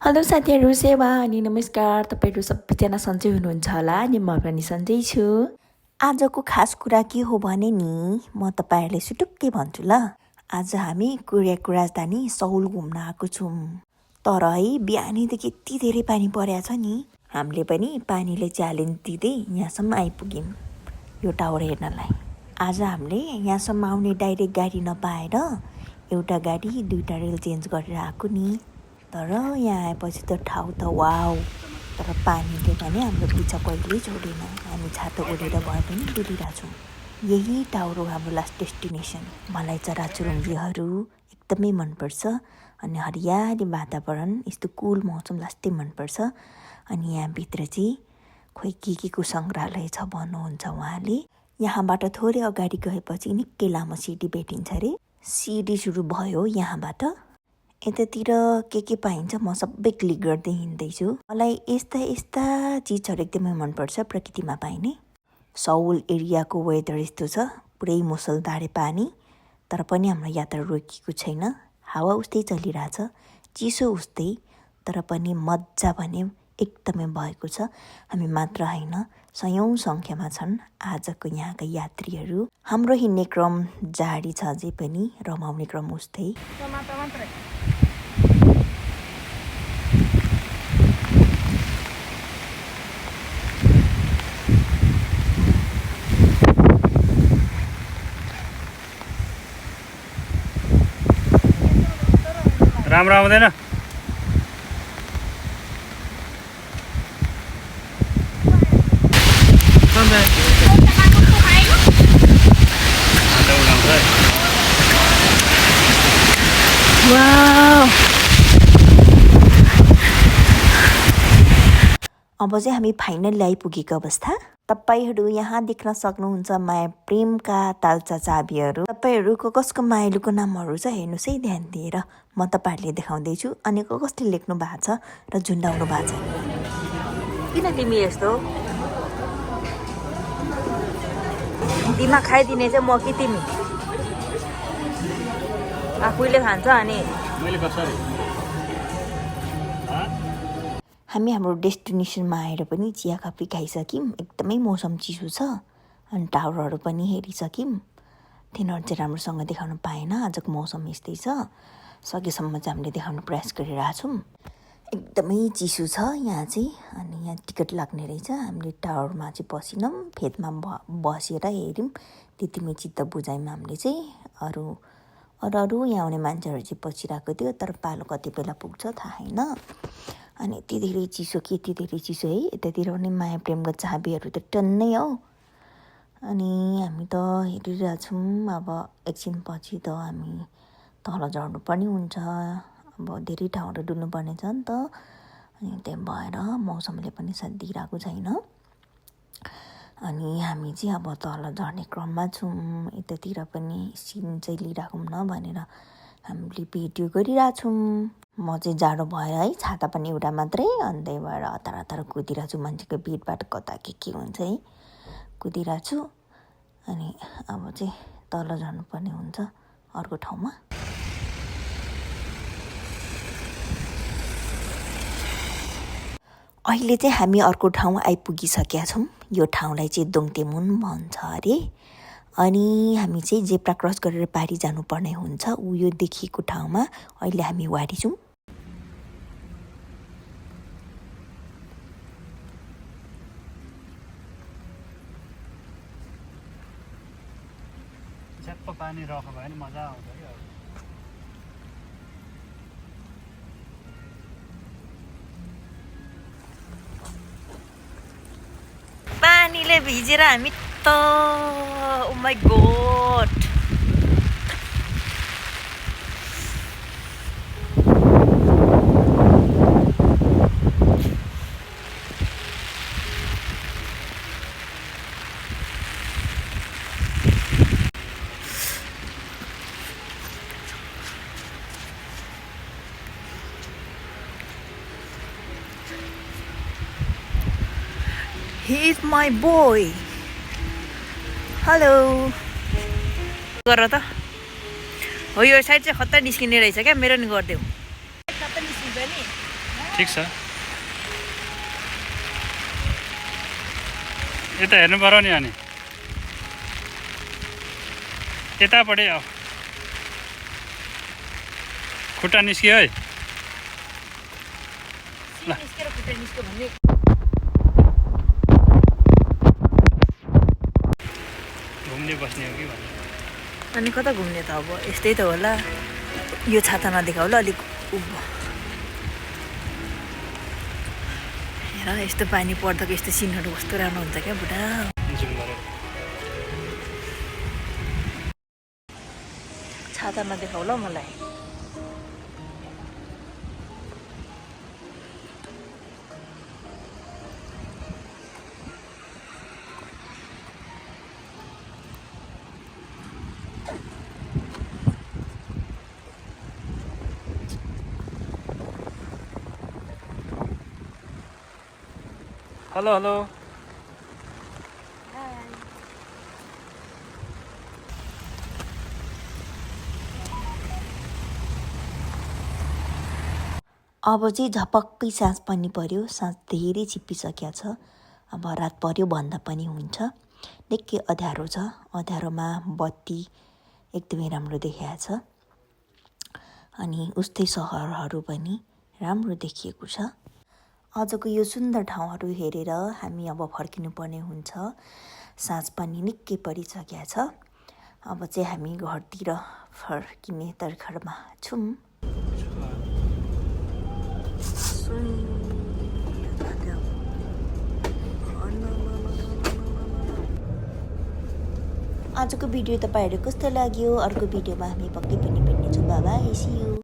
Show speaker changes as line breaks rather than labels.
Hello साथीहरू सेवा अनि नमस्कार तपाईँहरू सबैजना सन्चै हुनुहुन्छ होला अनि म पनि सन्चै छु। आजको खास कुरा के हो भने नि म तपाईँहरूलाई सुटुक्कै भन्छु ल। आज हामी कोरियाको राजधानी सौल घुम्न आएको छौँ। तर है बिहानैदेखि यति धेरै पानी परेको छ नि हामीले पनि पानीले च्यालेन्ज दिँदै यहाँसम्म आइपुग्यौँ यो टावर हेर्नलाई। आज हामीले यहाँसम्म आउने डाइरेक्ट गाडी नपाएर एउटा गाडी दुईटा रेल चेन्ज गरेर आएको नि। तर यहाँ आएपछि त ठाउँ त वाउ, तर पानीले भने हाम्रो पिछा कहिल्यै छोडेन। हामी छाता ओढेर भए पनि डुलिरहेछौँ। यही टावर हो हाम्रो लास्ट डेस्टिनेसन। मलाई चराचुरुङ्गीहरू एकदमै मनपर्छ अनि हरियाली वातावरण, यस्तो कुल मौसम लास्टै मनपर्छ। अनि यहाँभित्र चाहिँ खोइ के को सङ्ग्रहालय छ भन्नुहुन्छ उहाँले। यहाँबाट थोरै अगाडि गएपछि निकै लामो सिडी भेटिन्छ अरे। सिडी सुरु भयो यहाँबाट। यतातिर के पाइन्छ म सबै क्लिक गर्दै हिँड्दैछु। मलाई यस्ता यस्ता चिजहरू एकदमै मनपर्छ प्रकृतिमा पाइने। सौल एरियाको वेदर यस्तो छ, पुरै मुसलधारे पानी, तर पनि हाम्रो यात्रा रोकिएको छैन। हावा उस्तै चलिरहेछ, चिसो उस्तै, तर पनि मजा भने एकदमै भएको छ। हामी मात्र होइन, सयौँ सङ्ख्यामा छन् आजको यहाँका यात्रीहरू। हाम्रो हिँड्ने क्रम जारी छ अझै पनि, रमाउने क्रम उस्तै।
राम्रो आउँदैन।
अब चाहिँ हामी फाइनल आइपुगेको अवस्था। तपाईँहरू यहाँ देख्न सक्नुहुन्छ माया प्रेमका तालचा चाबीहरू। तपाईँहरूको कसको माइलोको नामहरू छ हेर्नुहोस् है ध्यान दिएर। म तपाईँहरूले देखाउँदैछु अनि कसले लेख्नु भएको छ र झुन्डाउनु भएको छ। किन तिमी यस्तो दिमाग खाइदिने चाहिँ म कि तिमी? आफैले खान्छ अनि हामी हाम्रो डेस्टिनेसनमा आएर पनि चिया कफी खाइसक्यौँ। एकदमै मौसम चिसो छ अनि टावरहरू पनि हेरिसक्यौँ। तिनीहरू चाहिँ राम्रोसँग देखाउन पाएन, आजको मौसम यस्तै छ। सकेसम्म चाहिँ हामीले देखाउन प्रयास गरिरहेछौँ। एकदमै चिसो छ यहाँ चाहिँ अनि यहाँ टिकट लाग्ने रहेछ। हामीले टावरमा चाहिँ बसेनौँ, फेदमा बसेर हेऱ्यौँ। त्यतिमै चित्त बुझायौँ हामीले चाहिँ। अरू यहाँ आउने मान्छेहरू चाहिँ बसिरहेको थियो, तर पालो कति बेला पुग्छ थाहा छैन। अनि यति धेरै चिसो है। यतातिर पनि माया प्रेमको चाबीहरू त टन्नै हौ। अनि हामी त हेरिरहेछौँ। अब एकछिनपछि त हामी तल झर्नु पनि हुन्छ। अब धेरै ठाउँहरू डुल्नुपर्ने छ नि त। अनि त्यही भएर मौसमले पनि साथ दिइरहेको छैन। अनि हामी चाहिँ अब तल झर्ने क्रममा छौँ। यतातिर पनि सिन चाहिँ लिइराखौँ न भनेर हामीले भिडियो गरिरहेछौँ। म चाहिँ जाडो भएर है छाता पनि एउटा मात्रै, अनि त्यही भएर हतार कुदिरहेको छु। मान्छेको भिडबाट कता के हुन्छ है, कुदिरहेको छु। अनि अब चाहिँ तल झर्नुपर्ने हुन्छ अर्को ठाउँमा। अहिले चाहिँ हामी अर्को ठाउँ आइपुगिसकेका छौँ। यो ठाउँलाई चाहिँ दोङतेमुन भन्छ अरे। अनि हामी चाहिँ जेब्रा क्रस गरेर पारी जानुपर्ने हुन्छ। यो देखिएको ठाउँमा अहिले हामी वारी छौँ।
पानी रख भयो नि मजा आउँछ क्या।
पानीले भिजेर हामी त oh my God. He is my boy. Hello गर त हो। यो साइड चाहिँ खत्ता निस्किने रहेछ क्या, मेरो नि गरिदेऊ। खत्ता निस्किन्छ नि।
ठिक छ यता हेर्नु पर्यो नि अनि यतापट्टि आऊ खुट्टा निस्कियो है ल घुम्ने बस्ने हो कि भन्नु
अनि कता घुम्ने त अब यस्तै त होला यो छाता नदेखाउ ल अलिक उभो हेर यस्तो पानी पर्दाको यस्तो सिनहरू कस्तो राम्रो हुन्छ क्या बुढा
जुम गरेर
छाता नदेखाउ ल मलाई
हेलो हेलो
अब चाहिँ झपक्कै साँझ पनि पर्यो साँझ धेरै छिप्पिसकेको छ अब रात पर्यो भन्दा पनि हुन्छ निकै अँध्यारो छ अँध्यारोमा बत्ती एकदमै राम्रो देखिएको छ अनि उस्तै सहरहरू पनि राम्रो देखिएको छ आजको यो सुन्दर ठाउँहरू हेरेर हामी अब फर्किनुपर्ने हुन्छ साँझ पनि निकै परिसकेको छ अब चाहिँ हामी घरतिर फर्किने तर्खरमा छौँ आजको भिडियो तपाईँहरू कस्तो लाग्यो अर्को भिडियोमा हामी पक्कै पनि भेट्नेछौँ बाबा सी यू